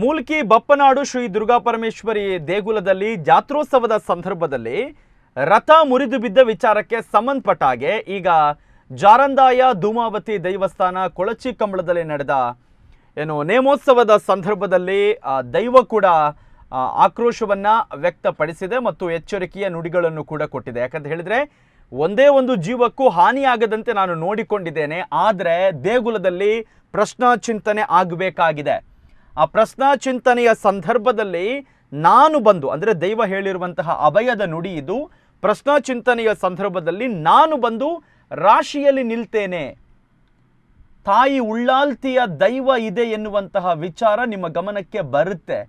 ಮೂಲ್ಕಿ ಬಪ್ಪನಾಡು ಶ್ರೀ ದುರ್ಗಾ ಪರಮೇಶ್ವರಿ ದೇಗುಲದಲ್ಲಿ ಜಾತ್ರೋತ್ಸವದ ಸಂದರ್ಭದಲ್ಲಿ ರಥ ಮುರಿದು ಬಿದ್ದ ವಿಚಾರಕ್ಕೆ ಸಂಬಂಧಪಟ್ಟ ಹಾಗೆ ಈಗ ಜಾರಂದಾಯ ಧೂಮಾವತಿ ದೇವಸ್ಥಾನ ಕೊಳಚಿ ಕಂಬಳದಲ್ಲಿ ನಡೆದ ಏನು ನೇಮೋತ್ಸವದ ಸಂದರ್ಭದಲ್ಲಿ ದೈವ ಕೂಡ ಆಕ್ರೋಶವನ್ನ ವ್ಯಕ್ತಪಡಿಸಿದೆ ಮತ್ತು ಎಚ್ಚರಿಕೆಯ ನುಡಿಗಳನ್ನು ಕೂಡ ಕೊಟ್ಟಿದೆ. ಯಾಕಂತ ಹೇಳಿದ್ರೆ ಒಂದೇ ಒಂದು ಜೀವಕ್ಕೂ ಹಾನಿಯಾಗದಂತೆ ನಾನು ನೋಡಿಕೊಂಡಿದ್ದೇನೆ, ಆದರೆ ದೇಗುಲದಲ್ಲಿ ಪ್ರಶ್ನಾ ಚಿಂತನೆ ಆಗಬೇಕಾಗಿದೆ. ಆ ಪ್ರಶ್ನಾ ಚಿಂತನೆಯ ಸಂದರ್ಭದಲ್ಲಿ ನಾನು ಬಂದು, ಅಂದರೆ ದೈವ ಹೇಳಿರುವಂತಹ ಅಭಯದ ನುಡಿ ಇದು, ಪ್ರಶ್ನಾ ಚಿಂತನೆಯ ಸಂದರ್ಭದಲ್ಲಿ ನಾನು ಬಂದು ರಾಶಿಯಲ್ಲಿ ನಿಲ್ತೇನೆ, ತಾಯಿ ಉಳ್ಳಾಲ್ತಿಯ ದೈವ ಇದೆ ಎನ್ನುವಂತಹ ವಿಚಾರ ನಿಮ್ಮ ಗಮನಕ್ಕೆ ಬರುತ್ತೆ.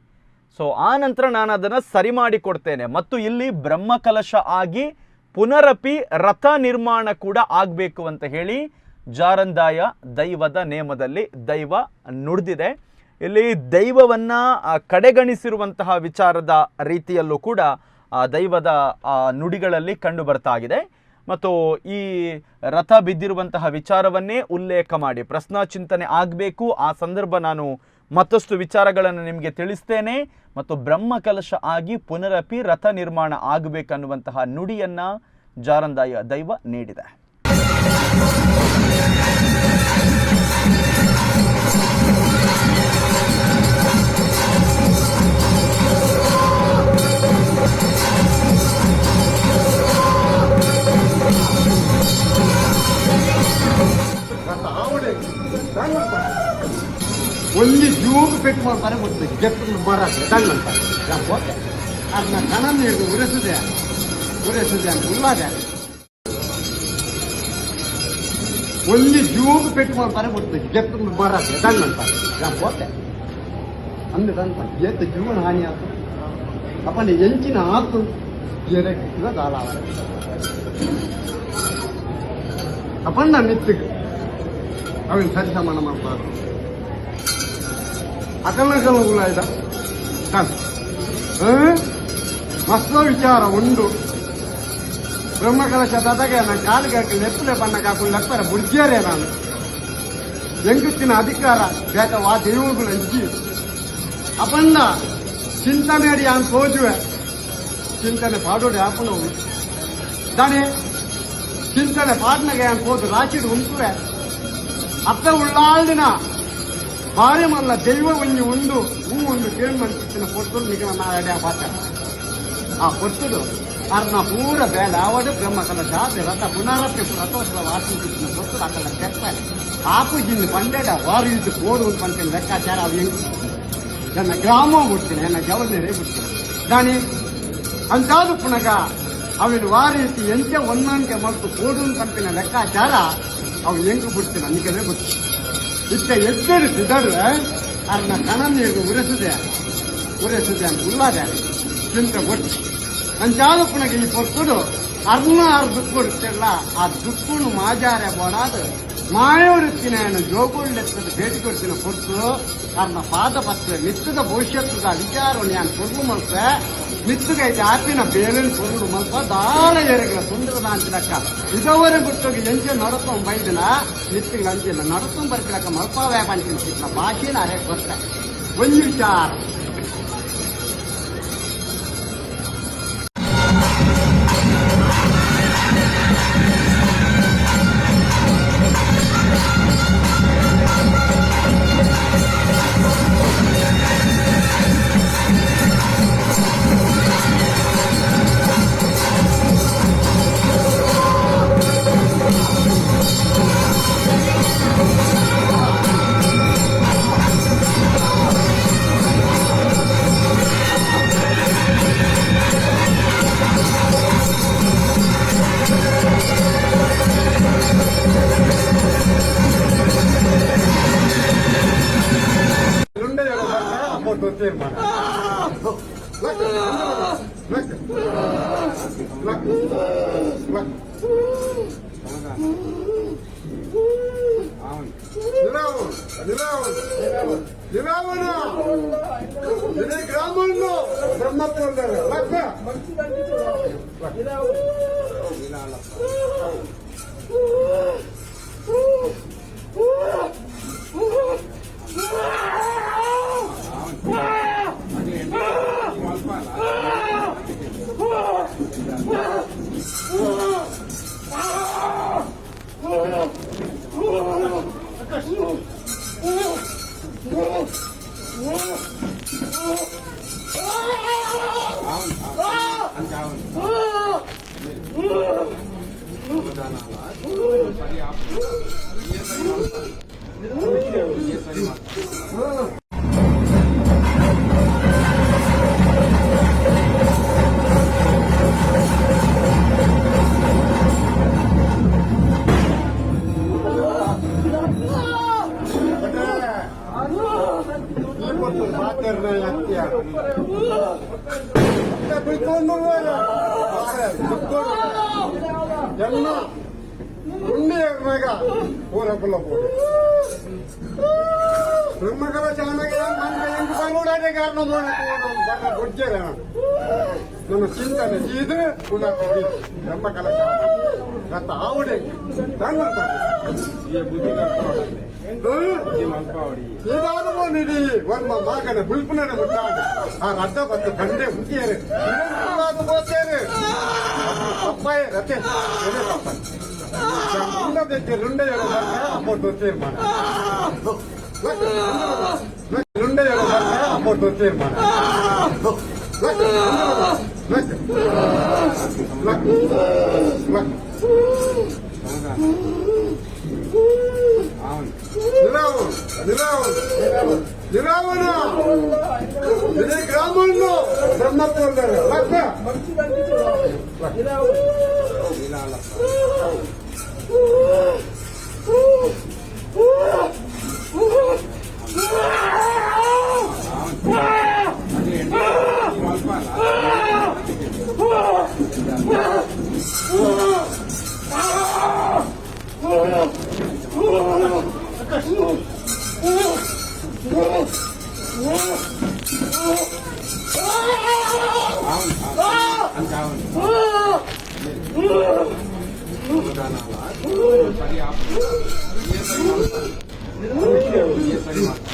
ಸೊ ಆ ನಂತರ ನಾನು ಅದನ್ನು ಸರಿ ಮಾಡಿಕೊಡ್ತೇನೆ ಮತ್ತು ಇಲ್ಲಿ ಬ್ರಹ್ಮಕಲಶ ಆಗಿ ಪುನರಪಿ ರಥ ನಿರ್ಮಾಣ ಕೂಡ ಆಗಬೇಕು ಅಂತ ಹೇಳಿ ಜಾರಂದಾಯ ದೈವದ ನೇಮದಲ್ಲಿ ದೈವ ನುಡಿದಿದೆ. ಇಲ್ಲಿ ದೈವವನ್ನು ಕಡೆಗಣಿಸಿರುವಂತಹ ವಿಚಾರದ ರೀತಿಯಲ್ಲೂ ಕೂಡ ಆ ದೈವದ ನುಡಿಗಳಲ್ಲಿ ಕಂಡು ಬರ್ತಾ ಇದೆ. ಮತ್ತು ಈ ರಥ ಬಿದ್ದಿರುವಂತಹ ವಿಚಾರವನ್ನೇ ಉಲ್ಲೇಖ ಮಾಡಿ ಪ್ರಶ್ನಾ ಚಿಂತನೆ ಆಗಬೇಕು, ಆ ಸಂದರ್ಭ ನಾನು ಮತ್ತಷ್ಟು ವಿಚಾರಗಳನ್ನು ನಿಮಗೆ ತಿಳಿಸ್ತೇನೆ ಮತ್ತು ಬ್ರಹ್ಮಕಲಶ ಆಗಿ ಪುನರಪಿ ರಥ ನಿರ್ಮಾಣ ಆಗಬೇಕನ್ನುವಂತಹ ನುಡಿಯನ್ನು ಜಾರಂದಾಯ ದೈವ ನೀಡಿದೆ. ಒಂಜಿ ಜೂಗ್ ಪೆಟ್ ಮಾಡ್ತಾರೆ ಗೊತ್ತು ಜೆಪ್ ಬರತ್ತೆ ದಂಗಂತಾರೆ ಹೋತೆ ಅದನ್ನ ಕಣ ನೀರು ಉರೆಸುದೆ ಉರೆಸುದೆ ಅಂತ ಉಳ್ಳಾದೆ ಒಂಜಿ ಜೂಗ್ ಪೆಟ್ ಮಾಡ್ತಾರೆ ಗೊತ್ತು ಜೆಪ್ ಬರತ್ತೆ ದಂಗಂತಾರೆ ಹೋತೆ ಅಂದೆ ತಂತ ಏತ ಜೀವನ ಹಾನಿ ಆತು ಅಪ್ಪನ ಎಂಚಿನ ಆತು ಏರಕ್ಕೆ ದಾಲ ಅಪ್ಪಣ್ಣ ಮಿತ್ತಿಗೆ ಅವನ್ ಸರಿ ಸಮಾನ ಮಾಡ್ಬಾರ್ದು. ಅಕಲಕಲ ಉಳ್ಳಾಯ್ದ ಮಸ್ತ ವಿಚಾರ ಉಂಡು ಬ್ರಹ್ಮಕಲಶ ತದಗೆ ನಾನು ಕಾಲಿಗೆ ಹಾಕಿ ಲೆಪ್ಪಲೆ ಬಣ್ಣ ಹಾಕೊಂಡು ಲೆಪ್ಪರ ಬುಡ್ಜೇರೆ ನಾನು ಎಂಗುತ್ತಿನ ಅಧಿಕಾರ ಬೇಕ ವಾ ದೇವುಗಳ ಇಜ್ಜಿ ಅಪಂಡ ಚಿಂತನೆ ಯಾನ್ ತೋಜುವೆ ಚಿಂತನೆ ಪಾಡೋಡಿ ಆಪನವು ದಾನೆ ಚಿಂತನೆ ಪಾಡ್ನಗೆ ಯಾನ್ ಹೋದು ರಾಚಿಡು ಉಂಟುವೆ ಅತ್ತ ಉಳ್ಳಾಲ್ದಿನ ಭಾರಿ ಮಲ್ಲ ದೈವ ಒಂಜಿ ಉಂಡು ಹೂ ಒಂದು ಕೇಳಿ ಮನ್ಸಿನ ಪೊರ್ತುಡು ನಿಗಮ ನಾಳೆ ಪಾತ್ರ ಆ ಪೊರ್ತುಡು ಅರ್ನ ಪೂರ ಬೇಲೆ ಆವಡು ಬ್ರಹ್ಮ ಕಲಶ ರಥ ಪುನರಪ್ಪಿ ರಥೋತ್ಸವ ವಾಸಿನ ಪೊರ್ತುಡು ಅక్కడ ಕೆತ್ತಾರೆ ಆಪು ಜಿನ್ ಪಂಡೆಡ ವಾರು ಇದು ಕೋಡು ಪಂಪಿನ ಲೆಕ್ಕಾಚಾರ ಅವು ಹೆಂಗ್ ನನ್ನ ಗ್ರಾಮ ಬಿಡ್ತೀನಿ ನನ್ನ ಜವನೇರೇ ಬಿಡ್ತೀನಿ ದಾನಿ ಅಂತಾದು ಪುನಗ ಅವಿನ ವಾರೀತಿ ಎಂಚ ಒನ್ನಂಕೆ ಮತ್ತು ಕೋಡು ಪಂಪಿನ ಲೆಕ್ಕಾಚಾರ ಅವು ಹೆಂಗ್ ಬಿಡ್ತೀನಿ ಅನ್ನಿಕನೇ ಗೊತ್ತು. ಇತ್ತ ಎದ್ದರು ಸಿದರು ಅರ್ನ ಕಣ ನೀರು ಉರೆಸುದೆ ಉರೆಸುದೆ ಅಂತ ಉಳ್ಳಾದೆ ಚಿಂತೆ ಒಟ್ಟು ಅಂಚಾದ ಪುನಗ ಈ ಪೊರ್ತುಡು ಅರ್ನ ಆರ್ ದುಃಖ ಆ ದುಃಖನು ಮಾಜಾರೆ ಬೋಡಾದ ಮಾಯೋಡುತ್ತಿನ ಜೋಗುಳ್ಳೆತ್ತದ ಭೇಟಿ ಕೊಡ್ತಿನ ಪೊರ್ತು ಅರ್ನ ಪಾದ ಪತ್ರ ಮಿತ್ತದ ಭವಿಷ್ಯತ್ತದ ವಿಚಾರವನ್ನು ಯಾನ್ ಪೊರ್ಲು ಮಲ್ಪೆ ಮಿತ್ತುಗೈತೆ ಆಪಿನ ಬೇಲಿನ ಪೊರ್ಲು ಮಲ್ಪ ದಾಳ ಏರಗಿನ ಸುಂದರದ ಅಂಚಿಲಕ್ಕ ಇದವರೆ ಗುಟ್ಟೋಗಿ ಎಂಚೆ ನಡತೊಂಬ ಬೈದಿನ ಮಿತ್ತಿಗೆ ಅಂಚಿನ ನಡತೊಂಬ ಬರ್ಕಿಲಕ್ಕ ಮಲ್ಪಾವೇ ಪಂಚಿನ ಭಾಷೆನ ಅರೆ ಗೊತ್ತ ಒಂದು ವಿಚಾರ. గ్రామంలో బ్రహ్మత్వం. ಎಲ್ಲ ಉಂಡಿಯರ್ನಾಗ ಊರಕುಲ್ಲ పోడు ಬ್ರಹ್ಮಕಲ ಶಾನಗೆ ಹೆಂಗ್ ಬಂಗುಡಾಟೆ ಕಾರಣ ಬಣ್ಣ ಗುಡ್ಜೇರ ನನ್ನ ಚಿಂತನೆ ಇದು ಪುನಃ ಬ್ರಹ್ಮಕಲ ಶಾನ ಗತ ಆವುಡೆ ಸೀದಾನುಮೋನಿಡಿ ವರ್ಮ ಮಗನ ಬುಲ್ಪುನನ ಮುಟ್ಟಾಡ ಆ ರಡ್ಡ ಬತ್ತು ಬಂಡೆ ಹುಟ್ಟಿಯರು పోతేరు పప్పాయి రతే ಪಪ್ಪಾಯಿ ರುಂಡೆ ಅಮೌಂಟ್ ತೀರ್ಮಾನ ರುಂಡೆ ಅಮೌಂಟ್ ತೀರ್ಮಾನ నిరావణ ఇదే గ్రామంలో బ్రహ్మత్వం.